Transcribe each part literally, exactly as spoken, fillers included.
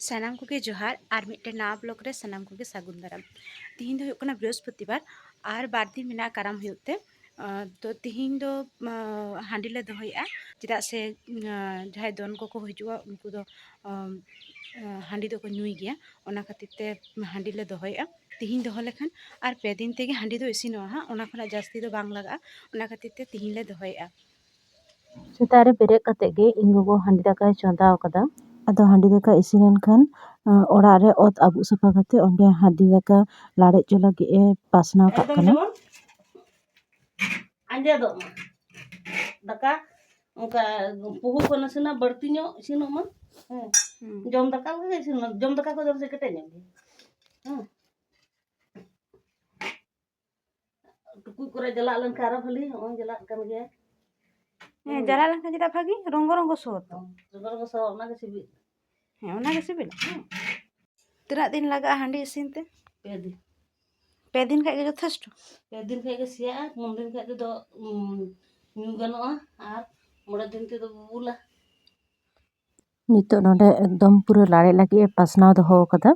ᱥᱟᱱᱟᱢ ᱠᱚᱜᱮ ᱡᱚᱦᱟᱨ ᱟᱨ ᱢᱤᱫᱴᱮᱱ ᱱᱟᱣᱟ ᱵᱞᱚᱜ ᱨᱮ ᱥᱟᱱᱟᱢ ᱠᱚᱜᱮ ᱥᱟᱹᱜᱩᱱ ᱫᱟᱨᱟᱢ᱾ ᱛᱤᱦᱤᱧ ᱫᱚ ᱦᱩᱭᱩᱜ ᱠᱟᱱᱟ ᱵᱨᱤᱦᱚᱥᱯᱚᱛᱤᱵᱟᱨ ᱟᱨ ᱵᱟᱨ ᱫᱤᱱ ᱢᱮᱱᱟᱜᱼᱟ ᱠᱟᱨᱟᱢ ᱦᱩᱭᱩᱜ ᱛᱮ᱾ ᱟᱸ, ᱛᱚ ᱛᱤᱦᱤᱧ ᱫᱚ, ᱟᱸ, ᱦᱟᱺᱰᱤ ᱞᱮ ᱫᱚᱦᱚᱭᱮᱜᱼᱟ, ᱪᱮᱫᱟᱜ ᱥᱮ, ᱟᱸ, ᱡᱟᱦᱟᱸᱭ ᱫᱚᱱ ᱠᱚᱠᱚ ᱦᱤᱡᱩᱜᱼᱟ ᱩᱱᱠᱩ ᱫᱚ, ᱟᱸ, ᱟᱸ, ᱦᱟᱺᱰᱤ ᱫᱚᱠᱚ ᱧᱩᱭ ᱜᱮᱭᱟ, ᱚᱱᱟ ᱠᱷᱟᱹᱛᱤᱨ ᱛᱮ ᱦᱟᱺᱰᱤ ᱞᱮ ᱫᱚᱦᱚᱭᱮᱜᱼᱟ᱾ ᱛᱤᱦᱤᱧ ᱫᱚᱦᱚ ᱞᱮᱠᱷᱟᱱ ᱟᱨ ᱯᱮ ᱫᱤᱱ ᱛᱮᱜᱮ ᱦᱟᱺᱰᱤ ᱫᱚ ᱤᱥᱤᱱᱚᱜᱼᱟ ᱦᱟᱸᱜ, ᱚᱱᱟ ᱠᱷᱚᱱᱟᱜ ᱡᱟᱹᱥᱛᱤ ᱫᱚ ᱵᱟᱝ ᱞᱟᱜᱟᱜᱼᱟ, ᱚᱱᱟ ᱠᱷᱟᱹᱛᱤᱨ ᱛᱮ ᱛᱤᱦᱤᱧ ᱞᱮ ᱫᱚᱦᱚᱭᱮᱜᱼᱟ᱾ ᱥᱮᱛᱟᱜ ᱨᱮ ᱵᱮᱨᱮᱫ ᱠᱟᱛᱮ ᱜᱮ ᱤᱧ ᱜᱚᱜᱚ ᱦᱟᱺᱰᱤ ᱫᱟᱠᱟᱭ ᱪᱚᱸᱫᱟ ᱟᱠᱟᱫᱟ᱾ ᱟᱫᱚ ᱦᱟᱺᱰᱤ ᱫᱟᱠᱟ ᱤᱥᱤᱱ ᱮᱱ ᱠᱷᱟᱱ, ᱟᱸ, ᱚᱲᱟᱜ ᱨᱮ ᱚᱛ ᱟᱹᱵᱩᱜ ᱥᱟᱯᱷᱟ ᱠᱟᱛᱮ ᱚᱸᱰᱮ ᱦᱟᱺᱰᱤ ᱫᱟᱠᱟ ᱞᱟᱲᱮᱡ ᱪᱚ ᱞᱟᱹᱜᱤᱫ ᱮ ᱯᱟᱥᱱᱟᱣ ᱠᱟᱜ ᱮᱠᱫᱚᱢ ᱠᱟᱱᱟ᱾ ᱡᱮᱢᱚᱱ ᱟᱸᱡᱮᱫᱚᱜ ᱢᱟ᱾ ᱫᱟᱠᱟ ᱚᱱᱠᱟ ᱯᱩᱦᱩ ᱠᱚ ᱱᱟᱥᱮᱱᱟᱜ ᱵᱟᱹᱲᱛᱤ ᱧᱚᱜ ᱤᱥᱤᱱᱚᱜ ᱢᱟ᱾ ᱦᱮᱸ᱾ ᱦᱩᱸ᱾ ᱡᱚᱢ ᱫᱟᱠᱟ ᱞᱮᱠᱟ ᱜᱮ ᱤᱥᱤᱱ ᱢᱟ᱾ ᱡᱚᱢ ᱫᱟᱠᱟ ᱠᱚ ᱡᱚᱢ ᱥᱮ ᱠᱮᱴᱮᱡ ᱧᱚᱜ ᱜᱮ᱾ ᱦᱮᱸ᱾ ᱴᱩᱠᱩᱡ ᱠᱚᱨᱮ ᱡᱟᱞᱟᱜ ᱞᱮᱱᱠᱷᱟᱱ ᱟᱨᱚ ᱵᱷᱟᱹᱞᱤ, ᱱᱚᱜᱼᱚᱭ ᱡᱟᱞᱟᱜ ᱠᱟᱱ ᱜᱮᱭᱟ᱾ ᱦᱮᱸ, ᱦᱩᱸ᱾ ᱡᱟᱞᱟ ᱞᱮᱱᱠᱷᱟᱱ ᱪᱮᱫᱟᱜ ᱵᱷᱟᱹᱜᱤ? ᱨᱚᱝᱜᱚ ᱨᱚᱝᱜᱚ ᱥᱚ ᱛᱚ᱾ ᱨᱚᱝᱜᱚ ᱨᱚᱝᱜᱚ ᱥᱚ, ᱚᱱᱟᱜᱮ ᱥᱤᱵᱤᱞ᱾ ᱦᱮᱸ, ᱚᱱᱟᱜᱮ ᱥᱤᱵᱤᱞᱟ᱾ ᱦᱩᱸ᱾ ᱛᱤᱱᱟᱹᱜ ᱫᱤᱱ ᱞᱟᱜᱟᱜᱼᱟ ᱦᱟᱺᱰᱤ ᱤᱥᱤᱱ ᱛᱮ? ᱯᱮ ᱫᱤᱱ᱾ ᱯᱮ ᱫᱤᱱ ᱠᱷᱟᱡ ᱜᱮ ᱡᱚᱛᱷᱮᱥᱴᱚ? ᱯᱮ ᱫᱤᱱ ᱠᱷᱟᱡ ᱜᱮ ᱥᱮᱭᱟᱜᱼᱟ, ᱯᱩᱱ ᱫᱤᱱ ᱠᱷᱟᱡ ᱛᱮᱫᱚ, ᱩᱸ, ᱧᱩ ᱜᱟᱱᱚᱜᱼᱟ, ᱟᱨ ᱢᱚᱬᱮ ᱫᱤᱱ ᱛᱮᱫᱚ ᱵᱩᱵᱩᱞᱟ᱾ ᱱᱤᱛᱚᱜ ᱱᱚᱰᱮ ᱮᱠᱫᱚᱢ ᱯᱩᱨᱟᱹ ᱞᱟᱲᱮᱡ ᱞᱟᱹᱜᱤᱫ ᱮ ᱯᱟᱥᱱᱟᱣ ᱫᱚᱦᱚ ᱟᱠᱟᱫᱟ᱾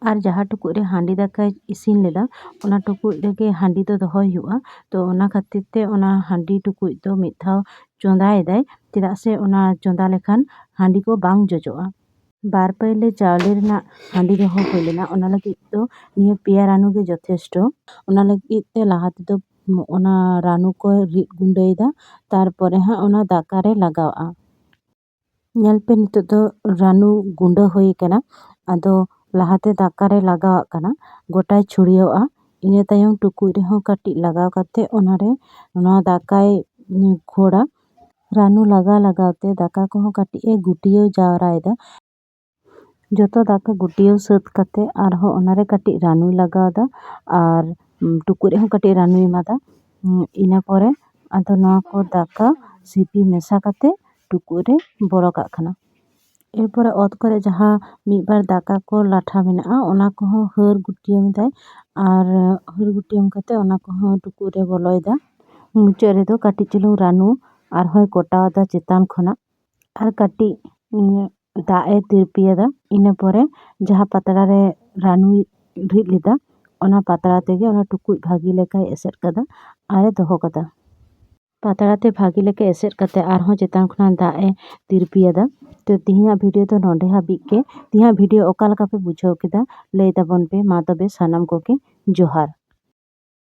ᱟᱨ ᱡᱟᱦᱟᱸ ᱴᱩᱠᱩᱡ ᱨᱮ ᱦᱟᱺᱰᱤ ᱫᱟᱠᱟᱭ ᱤᱥᱤᱱ ᱞᱮᱫᱟ, ᱚᱱᱟ ᱴᱩᱠᱩᱡ ᱨᱮᱜᱮ ᱦᱟᱺᱰᱤ ᱫᱚ ᱫᱚᱦᱚᱭ ᱦᱩᱭᱩᱜᱼᱟ᱾ ᱛᱚ, ᱚᱱᱟ ᱠᱷᱟᱹᱛᱤᱨ ᱛᱮ ᱚᱱᱟ ᱦᱟᱺᱰᱤ ᱴᱩᱠᱩᱡ ᱫᱚ ᱢᱤᱫ ᱫᱷᱟᱣ ᱪᱚᱸᱫᱟᱭᱮᱫᱟᱭ, ᱪᱮᱫᱟᱜ ᱥᱮ ᱚᱱᱟ ᱪᱚᱸᱫᱟ ᱞᱮᱠᱷᱟᱱ ᱦᱟᱺᱰᱤ ᱠᱚ ᱵᱟᱝ ᱡᱚᱡᱚᱜᱼᱟ᱾ ᱵᱟᱨ ᱯᱟᱹᱭᱞᱟᱹ ᱪᱟᱣᱞᱮ ᱨᱮᱱᱟᱜ ᱦᱟᱺᱰᱤ ᱫᱚᱦᱚ ᱦᱩᱭ ᱞᱮᱱᱟ, ᱚᱱᱟ ᱞᱟᱹᱜᱤᱫ ᱫᱚ ᱱᱤᱭᱟᱹ ᱯᱮᱭᱟ ᱨᱟᱹᱱᱩ ᱜᱮ ᱡᱚᱛᱷᱮᱥᱴᱚ᱾ ᱚᱱᱟ ᱞᱟᱹᱜᱤᱫ ᱛᱮ ᱞᱟᱦᱟ ᱛᱮᱫᱚ ᱚᱱᱟ ᱨᱟᱹᱱᱩ ᱠᱚ ᱨᱤᱫ ᱜᱩᱸᱰᱟᱹᱭᱮᱫᱟ, ᱛᱟᱨᱯᱚᱨᱮ ᱦᱟᱸᱜ ᱚᱱᱟ ᱫᱟᱠᱟ ᱨᱮ ᱞᱟᱜᱟᱣᱟᱜᱼᱟ᱾ ᱧᱮᱞ ᱯᱮ, ᱱᱤᱛᱚᱜ ᱫᱚ ᱨᱟᱹᱱᱩ ᱜᱩᱸᱰᱟᱹ ᱦᱩᱭ ᱟᱠᱟᱱᱟ᱾ ᱟᱫᱚ ᱞᱟᱦᱟᱛᱮ ᱫᱟᱠᱟ ᱨᱮ ᱞᱟᱜᱟᱣᱟᱜ ᱠᱟᱱᱟ, ᱜᱚᱴᱟᱭ ᱪᱷᱩᱲᱭᱟᱹᱣᱟᱜᱼᱟ᱾ ᱤᱱᱟᱹ ᱛᱟᱭᱚᱢ ᱴᱩᱠᱩᱡ ᱨᱮᱦᱚᱸ ᱠᱟᱹᱴᱤᱡ ᱞᱟᱜᱟᱣ ᱠᱟᱛᱮ ᱚᱱᱟᱨᱮ ᱱᱚᱣᱟ ᱫᱟᱠᱟᱭ ᱜᱷᱳᱲᱟ᱾ ᱨᱟᱹᱱᱩ ᱞᱟᱜᱟᱣ ᱞᱟᱜᱟᱣ ᱛᱮ ᱫᱟᱠᱟ ᱠᱚᱦᱚᱸ ᱠᱟᱹᱴᱤᱡ ᱮ ᱜᱩᱴᱭᱟᱹᱣ ᱡᱟᱣᱨᱟᱭᱮᱫᱟ᱾ ᱡᱚᱛᱚ ᱫᱟᱠᱟ ᱜᱩᱴᱭᱟᱹᱣ ᱥᱟᱹᱛ ᱠᱟᱛᱮ ᱟᱨᱦᱚᱸ ᱚᱱᱟᱨᱮ ᱠᱟᱹᱴᱤᱡ ᱨᱟᱹᱱᱩᱭ ᱞᱟᱜᱟᱣ ᱮᱫᱟ ᱟᱨ, ᱩᱸ, ᱴᱩᱠᱩᱡ ᱨᱮᱦᱚᱸ ᱠᱟᱹᱴᱤᱡ ᱨᱟᱹᱱᱩᱭ ᱮᱢᱟᱫᱟ᱾ ᱩᱸ, ᱤᱱᱟᱹ ᱯᱚᱨᱮ ᱟᱫᱚ ᱱᱚᱣᱟ ᱠᱚ ᱫᱟᱠᱟ ᱥᱤᱯᱤ ᱢᱮᱥᱟ ᱠᱟᱛᱮ ᱴᱩᱠᱩᱡ ᱨᱮ ᱵᱚᱨᱚ ᱠᱟᱜ ᱠᱟᱱᱟ᱾ ᱮᱨᱯᱚᱨᱮ ᱚᱛ ᱠᱚᱨᱮ ᱡᱟᱦᱟᱸ ᱢᱤᱫ ᱵᱟᱨ ᱫᱟᱠᱟ ᱠᱚ ᱞᱟᱴᱷᱟ ᱢᱮᱱᱟᱜᱼᱟ, ᱚᱱᱟ ᱠᱚᱦᱚᱸ ᱦᱟᱹᱨ ᱜᱩᱴᱭᱟᱹᱣ ᱮᱫᱟᱭ ᱟᱨ ᱦᱟᱹᱨ ᱜᱩᱴᱭᱟᱹᱣ ᱠᱟᱛᱮ ᱚᱱᱟ ᱠᱚᱦᱚᱸ ᱴᱩᱠᱩᱡ ᱨᱮ ᱵᱚᱞᱚᱭᱮᱫᱟ᱾ ᱢᱩᱪᱟᱹᱫ ᱨᱮᱫᱚ ᱠᱟᱹᱴᱤᱡ ᱪᱩᱞᱩᱝ ᱨᱟᱹᱱᱩ ᱟᱨᱦᱚᱸᱭ ᱠᱚᱴᱟᱣ ᱮᱫᱟ ᱪᱮᱛᱟᱱ ᱠᱷᱚᱱᱟᱜ᱾ ᱟᱨ ᱠᱟᱹᱴᱤᱡ, ᱩᱸ, ᱫᱟᱜ ᱮ ᱛᱤᱨᱯᱤᱭᱟᱫᱟ᱾ ᱤᱱᱟᱹ ᱯᱚᱨᱮ ᱡᱟᱦᱟᱸ ᱯᱟᱛᱲᱟ ᱨᱮ ᱨᱟᱱᱩᱭ ᱨᱤᱫ ᱞᱮᱫᱟ, ᱚᱱᱟ ᱯᱟᱛᱲᱟ ᱛᱮᱜᱮ ᱚᱱᱟ ᱴᱩᱠᱩᱡ ᱵᱷᱟᱹᱜᱤ ᱞᱮᱠᱟᱭ ᱮᱥᱮᱫ ᱠᱟᱫᱟ ᱟᱨᱮ ᱫᱚᱦᱚ ᱠᱟᱫᱟ᱾ ᱯᱟᱛᱲᱟ ᱛᱮ ᱵᱷᱟᱹᱜᱤ ᱞᱮᱠᱟ ᱮᱥᱮᱫ ᱠᱟᱛᱮ ᱟᱨᱦᱚᱸ ᱪᱮᱛᱟᱱ ᱠᱷᱚᱱᱟᱜ ᱫᱟᱜ ᱮ ᱛᱤᱨᱯᱤᱭᱟᱫᱟ᱾ ᱛᱚ, ᱛᱮᱦᱮᱧᱟᱜ ᱵᱷᱤᱰᱤᱭᱳ ᱫᱚ ᱱᱚᱰᱮ ᱦᱟᱹᱵᱤᱡ ᱜᱮ᱾ ᱛᱮᱦᱮᱧᱟᱜ ᱵᱷᱤᱰᱤᱭᱳ ᱚᱠᱟ ᱞᱮᱠᱟ ᱯᱮ ᱵᱩᱡᱷᱟᱹᱣ ᱠᱮᱫᱟ, ᱞᱟᱹᱭ ᱛᱟᱵᱚᱱ ᱯᱮ᱾ ᱢᱟ ᱛᱚᱵᱮ ᱥᱟᱱᱟᱢ ᱠᱚᱜᱮ ᱡᱚᱦᱟᱨ᱾